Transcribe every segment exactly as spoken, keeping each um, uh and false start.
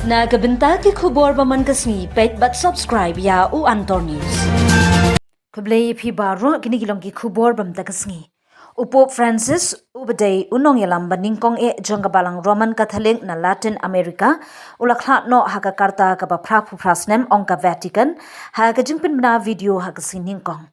Na ka bynta ki khubor ba man ka sngi, peit bad subscribe ïa U Antor News. Khublei ïa phi baroh, kine ki long ki khubor ba mynta ka sngi. U Pope Francis, uba dei u nongïalam ba nyngkong eh jong ka Balang Roman Catholic na Latin America, u la khlad noh ha ka karta kaba phra phew phra snem, ong ka Vatican ha ka jingpynbna video ha ka sngi nyngkong.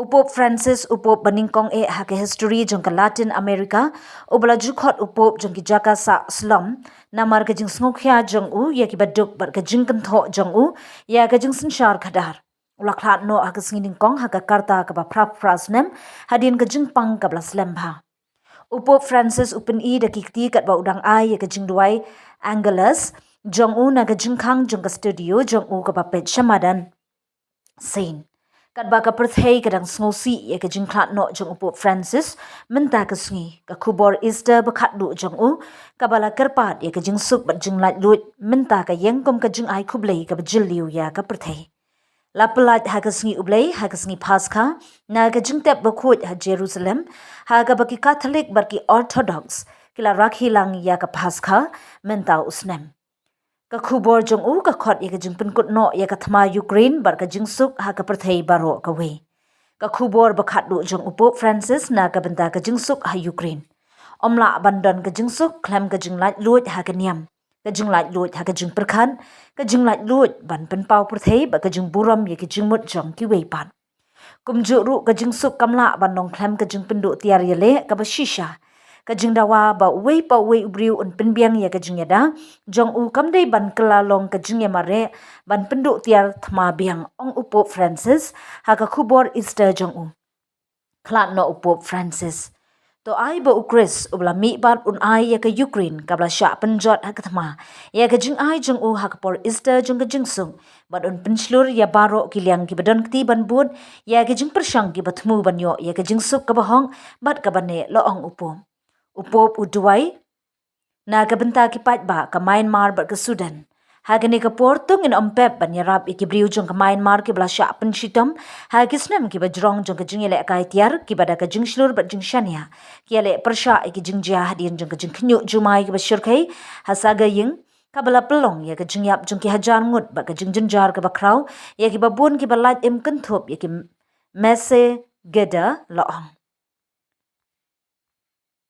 U Pope Francis, u Pope ba nyngkong eh ha ka history jong ka Latin America, uba la ju khot u Pope jong ki jaka sah slom namar ka jingsngewkhia jong u ïa kiba duk bad ka jingkynthoh jong u ïa ka jingsynshar khadar, u la khlad noh ha ka sngi nyngkong ha ka karta kaba phra phew phra snem, hadien ka jingpang kaba la slem bha. U Pope Francis u pyni da ki kti katba u dang ai ïa ka jingduwai Angelus jong u na ka jingkhang jong ka studio jong u kaba peit sha madan Saint. Katba ka pyrthei ka dang sngewsih ïa ka jingkhlad noh jong u Pope Francis mynta ka sngi, ka khubor Easter ba khatduh jong u, kaba la kyrpad ïa ka jingsuk bad jinglaitluid mynta ka ïeng kum ka jingai khublei kaba jylliew ïa ka pyrthei. La pyllait ha ka sngi U Blei, ha ka sngi Paskha, na ka jingtep bakhuid ha Jerusalem, ha kaba ki Katholik bad ki Orthodox ki la rakhe lang ïa ka Paskha mynta u snem. Ka khubor jong u ka khot ïa ka jingpynkut noh ïa ka thma Ukraine bad ka jingsuk ha ka pyrthei baroh kawei. Ka khubor ba khatduh jong u Pope Francis na ka bynta ka jingsuk ha Ukraine. Ym lah ban don ka jingsuk khlem ka jinglaitluid ha ka niam, ka jinglaitluid ha ka jingpyrkhat, ka jinglaitluid ban pynpaw pyrthei bad ka jingburom ïa ki jingmut jong kiwei pat. Kumjuh ruh, ka jingsuk kam lah ban long khlem ka jingpynduh tiar ïaleh kaba shisha. Ka jingdawa ba uwei pa uwei u briew un pynbiang ïa ka jingïada jong u kam dei ban kylla long ka jingïamareh ban pynduh tiar thma biang, ong u Pope Francis ha ka khubor Easter jong u. Khlad noh u Pope Francis. To ai ba u Khrist uba la mihbat un ai ïa ka Ukraine kaba la shah pynjot ha ka thma ïa ka jingai jong u ha ka por Easter jong ka jingsuk, bad un pynshlur ïa baroh ki liang kiba don kti ban bud ïa ka jingpyrshang kiba thmu ban ïoh ïa ka jingsuk kaba hok bad kaba neh, la ong u Pope. U Pope u duwai na ka bynta ki paidbah ka Myanmar bad ka Sudan. Ha kane ka por, to ngin ym pep ban ïarap ïa ki briew jong ka Myanmar kiba la shah pynshitom ha ki snem kiba jrong jong ka jingïalehkai tiar, kiba da ka jingshlur bad jingshaniah ki ïaleh pyrshah ïa ki jingjia hadien jong ka jingkhynñiuh jumai kaba shyrkhei ha Sagaing, kaba la pynlong ïa ka jingïap jong ki hajar ngut bad ka jingjynjar kaba khraw ïa kiba bun kiba lait im kynthup ïa ki Mese Geda, la ong.